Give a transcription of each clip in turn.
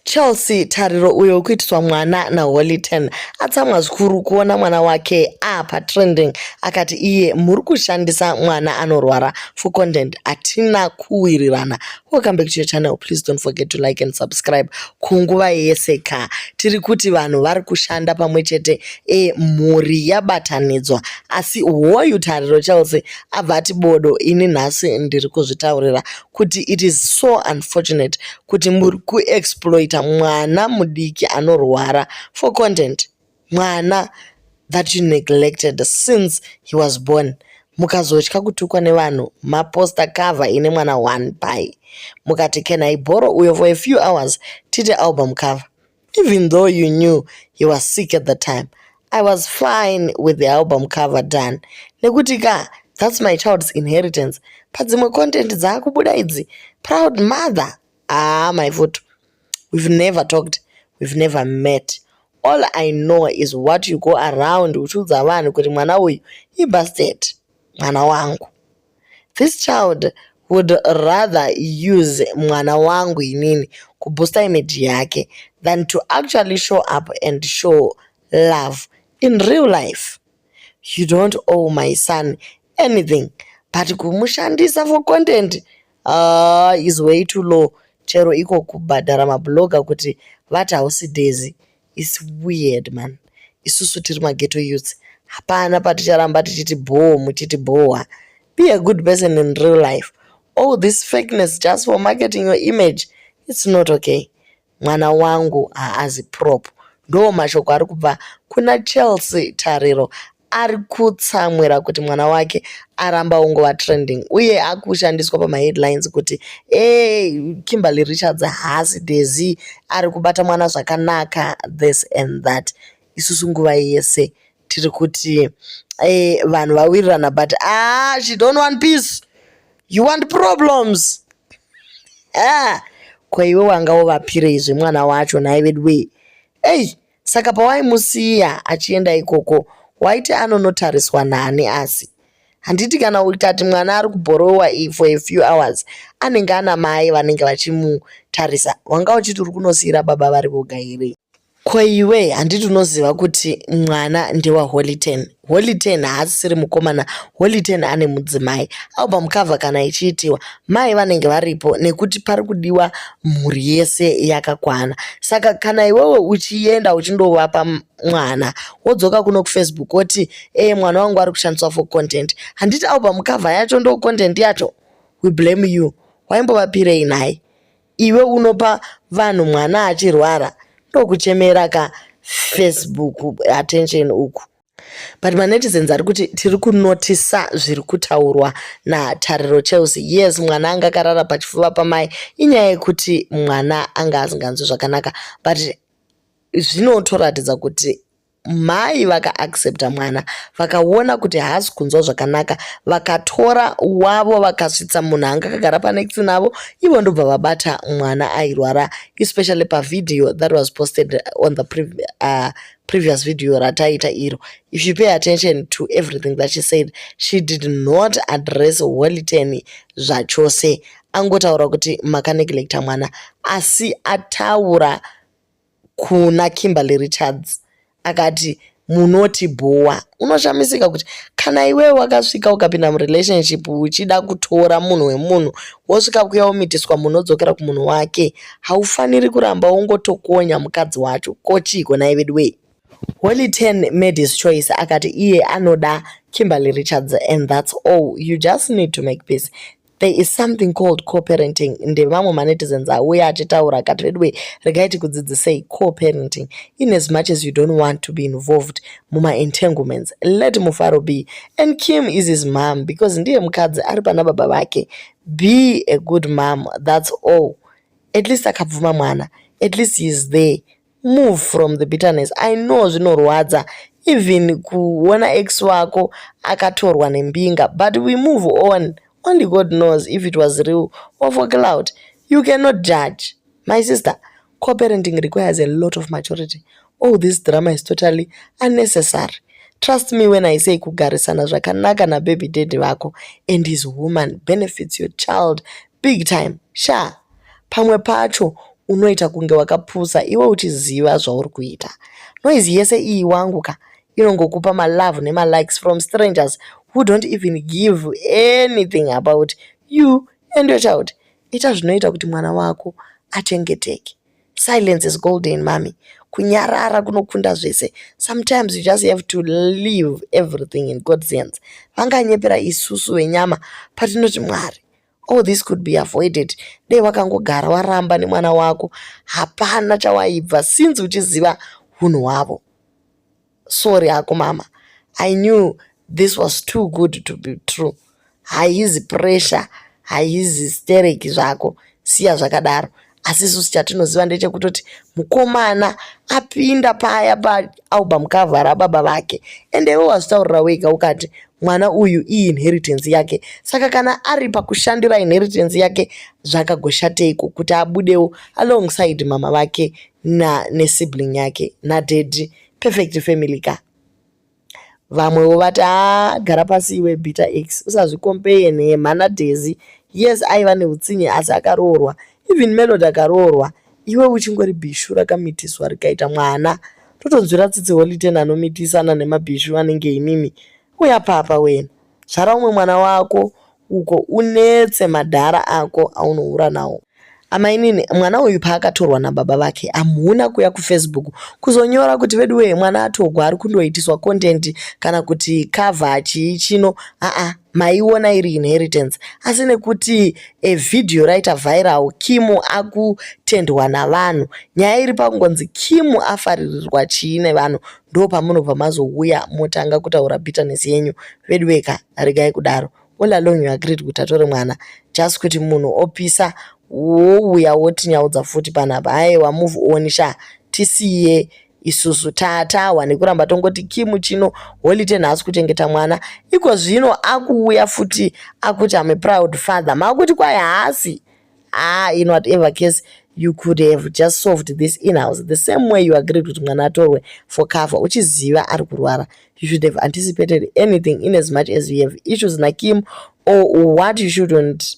Chelsea Tariro uyo wekuitiswa mwana naHoly Ten atsamwa zvikuru kuona mwana wake apatrending akati iye muri kushandisa mwana anorwara for content hatina kuwirirana. Welcome back to your channel. Please don't forget to like and subscribe. Kunguva yese ka tiri kuti vanhu vari kushanda pamwe chete e mhuri yabatanidzwa asi hoyu Tariro Chelsea abva ati bodo ini nhasi ndiri kuzvitaurira kuti it is so unfortunate kuti muri kuexploita mwana mudiki anorwara for content, mwana that you neglected since he was born. Mukazotya kutukwa nevanhu maposta cover ine mwana one pai mukati, "Can I borrow uyo for a few hours tite album cover?" Even though you knew he was sick at the time, I was fine with the album cover done nekuti ka that's my child's inheritance. Padzimwe content dzaakubuda idzi, proud mother, ah, my foot. We've never talked, we've never met. All I know is what you go around uchiudza vanhu kuti mwana uyu ibastard, mwana wangu. This child would rather use mwana wangu inini kuboosta image yake than to actually show up and show love in real life. You don't owe my son anything, but kumushandisa for content is way too low. Chero iko kubhadhara mablogger kuti vati hausi Daisy is weird, man. Isusu tiri maghetto youths, hapana paticharamba tichiti bhoo muchiti bhowa. Be a good person in real life. All this fakeness just for marketing your image, it's not okay. Mwana wangu haazi prop. Ndo mashoko ari kubva kuna Chelsea Tariro ari kutsamwira kuti mwana wake aramba ongova trending uye akushandiswa pamaheadlines kuti e Kimberly Richards haasi Daisy, ari kubata mwana zvakanaka, this and that. Isusu nguva yese tiri kuti vanhu vawirirana, but ah, she don't want peace, you want problems. Ah, ko iwe wanga wovapirei mwana wacho nhai vedu wee? Ei, saka pawaimusiya achienda ikoko waiti anonotariswa nani? Asi handiti kana ukati mwana ari kubhorowa for a few hours, anenge ana mai vanenge vachimutarisa? Wanga uchiti uri kunosiyira baba vari voga here? Ko iwe handiti unoziva kuti mwana ndewaHoly Ten? Holy Ten haasisiri mukomana, Holy Ten ane mudzimai. Album cover kana ichiitiwa, mai vanenge varipo nekuti pari kudiwa mhuri yese yakakwana. Saka kana iwewe uchienda uchindovapa mwana, wodzoka kuno kuFacebook woti e mwana wangu ari kushandiswa for content, handiti album cover yacho ndo content yacho? We blame you. Waimbovapirei nhai iwe unopa vanhu mwana achirwara? Ndokuchemera ka Facebook attention uku. But manetizens ari kuti tiri kunotisa zviri kutaurwa naTariro Chelsea. Yes, mwana anga akarara pachifuva pamai, inyaya yekuti mwana anga asinganzwi zvakanaka, but zvinotoratidza kuti mai vakaaccepta mwana, vakaona kuti haasi kunzwa zvakanaka, vakatora wavo vakasvitsa munhu anga akagara panext navo, ivo ndobva vabata mwana airwara, especially pavideo that was posted on the previous video rataita iro. If you pay attention to everything that she said, she did not address Holy Ten zvachose. Angotaura kuti makaneglecta mwana, asi ataura kuna Kimberly Richards akati munoti bhowa. Unoshamisika kuti kana iwewe wakasvika ukapinda murelationship uchida kutora munhu wemunhu, wosvika kuya womitiswa munhu, wodzokera kumunhu wake, haufaniri kuramba wongotokonya mukadzi wacho. Kochiko nhai vedu wee? Holy Ten made his choice, akati iye anoda Kimberly Richards and that's all. You just need to make peace. There is something called co-parenting. Ndevamwe manetizens auya achitaura akati, "Veduwe, regai tikudzidzisei co-parenting. In as much as you don't want to be involved muma-entanglements, let Mufaro be, and Kim is his mom because ndiye mukadzi ari pana baba vake. Be a good mom, that's all." At least akabvuma mwana, at least he is there. Move from the bitterness. I know zvinorwadza even kuona ex wako akatorwa nembinga, but we move on. Only God knows if it was real or for clout. You cannot judge, my sister. Co-parenting requires a lot of maturity. All this drama is totally unnecessary. Trust me when I say kugarisana zvakanaka nababy daddy vako and his woman benefits your child big time. Sha, pamwe pacho. Unoita kunge wakapusa iwe uchiziva zvauri kuita. Noise yese iyi wangu ka inongokupa malove nemalikes from strangers who don't even give anything about you and your child. Ita zvinoita kuti mwana wako achengeteke. Silence is golden, mami. Kunyarara kunokunda zvese. Sometimes you just have to leave everything in God's hands. Vanganyepera isusu venyama patinoti Mwari, all this could be avoided. Dei wakangogara waramba nemwana wako, hapana chawaibva since uchiziva hunhu hwavo. Sorry hako mama. I knew this was too good to be true. Haizi pressure, haizi stereki zvako, siya zvakadaro. Asi isusu chatinoziva ndechekutoti mukomana apinda paya paalbum cover rababa vake. Ende iwe wazvitaurira wega ukati mwana uyu iinheritance yake. Saka kana ari pakushandira inheritance yake zvakagoshateiko kuti abudewo alongside mama vake nesibling yake nadaddy. Perfect family ka. Vamwewo vati haa gara pasi iwe bitter ex usazvicompare nhema naDaisy. Yes, aiva neutsinye asi akaroorwa. Even Melody akaroorwa. Iwe uchingori bhishu rakamitiswa rikaita mwana. Totonzwira tsitsi Holy Ten anomitisana nemabhishu anenge imimi. Uya papa wena. Zvara umwe mwana wako uko unetse madhara ako aunohura nawo. Amainini, mwana uyu paakatorwa nababa vake hamuna kuya kuFacebook kuzonyora kuti veduwe mwana atogwa ari kundoitiswa content kana kuti cover chii chino. Aa, maiona iri inheritance. Asi nekuti vhidhiyo raita viral, Kimu akutendwa navanhu. Nyaya iri pakungonzi Kimu afaririrwa chii nevanhu ndo pamunobva mazouya motanga kutaura bitterness yenyu. Veduweka, regai kudaro. All along you agreed kuti atore mwana just kuti munhu opisa wouya wotinyaudza futi panapa. Aiwa, move on sha, tisiye isusu tatahwa nekuramba tongoti Kimu chino Holy Ten haasi kuchengeta mwana. Iko zvino akuuya futi akuti I'm a proud father. Makuti kwai haasi. Ah, in whatever case you could have just solved this in-house the same way you agreed kuti mwana atorwe for cover uchiziva ari kurwara. You should have anticipated anything in as much as you have issues naKim or what. You shouldn't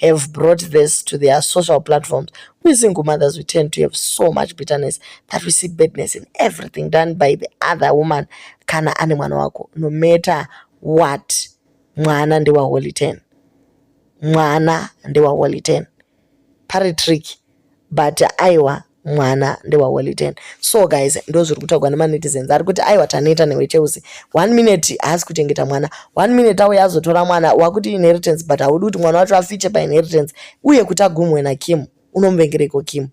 have brought this to their social platforms. We single mothers, we tend to have so much bitterness that we see badness in everything done by the other woman. Kana ane mwana wako, no matter what, mwana ndewa Holy Ten. Mwana ndewa Holy Ten. Pari tricky, but aiwa, mwana ndewa Holy Ten. So guys, ndo zviri kutaurwa nemanetizens ari kuti aiwa, taneta newe Chelsea. One minute haasi kuchengeta mwana, one minute auya azotora mwana wakuti inheritance, but haudi kuti mwana wacho afiche painheritance uye kuti agumwe naKim. Unomuvengereiko Kim?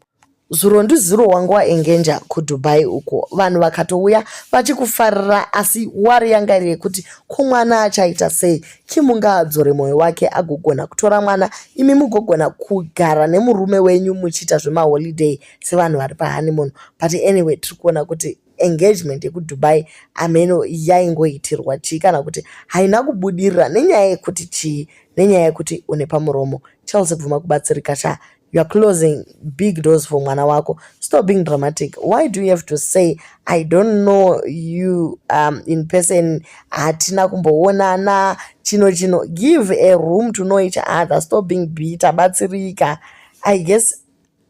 Zuro ndizuro wanga waengenja kuDubai uko, vanhu vakatouya vachikufarira, asi wari yanga iri yekuti ko mwana achaita sei? Kim ngaadzore mwoyo wake agogona kutora mwana, imi mugogona kugara nemurume wenyu muchiita zvemaholiday sevanhu vari pahoneymoon. But anyway, tiri kuona kuti engagement yekuDubai ameno yaingoitirwa chii kana kuti haina kubudirira nenyaya yekuti chii, nenyaya yekuti une pamuromo. Chelsea, bvuma kubatsirika cha. You are closing big doors for mwana wako. Stop being dramatic. Why do you have to say I don't know you in person, hatina kumboonana chino chino? Give a room to know each other. Stop being bitter. Batsirika. I guess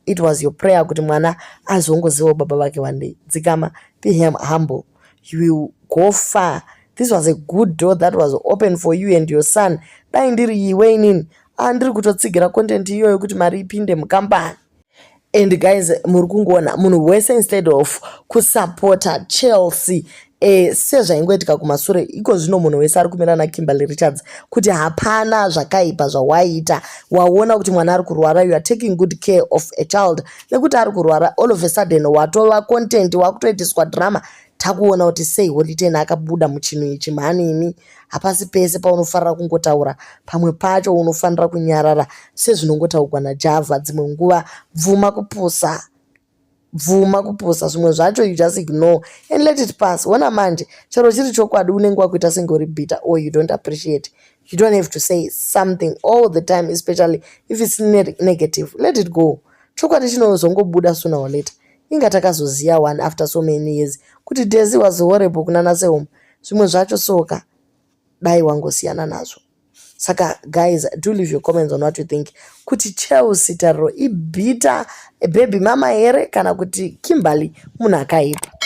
it was your prayer kuti mwana azongozivawo baba vake one day. Dzikama, be humble, you will go far. This was a good door that was open for you and your son. Dai ndiri iwe inini, andiri kutotsigira content iyoyo kuti mari ipinde mukambani. And guys, muri kungoona munhu wese, instead of kusapota Chelsea sezvaingoitika kumasure, iko zvino munhu wese ari kumira naKimberly Richards kuti hapana zvakaipa zvawaita. Waona kuti mwana ari kurwara, you are taking good care of a child. Nekuti ari kurwara, all of a sudden watova content, wakutoitiswa drama. Takuona kuti sei Holy Ten akabuda muchinhu ichi. Mhanini, hapasi pese paunofanira kungotaura, pamwe pacho unofanira kunyarara sezvinongotaurwa naJava. Dzimwe nguva bvuma kupusa, bvuma kupusa. Zvimwe zvacho you just ignore and let it pass. Ona manje, chero chiri chokwadi unenge wakuita senge uri bitter or you don't appreciate. You don't have to say something all the time, especially if it's negative. Let it go. Chokwadi chinozongobuda sooner or later. Inga takazoziva one after so many years kuti Daisy was horrible kuna Nasehome. Zvimwe zvacho soka, dai wangosiyana nazvo. Saka guys, do leave your comments on what you think, kuti Chelsea Tariro ibitter baby mama here kana kuti Kimberly munhu akaipa.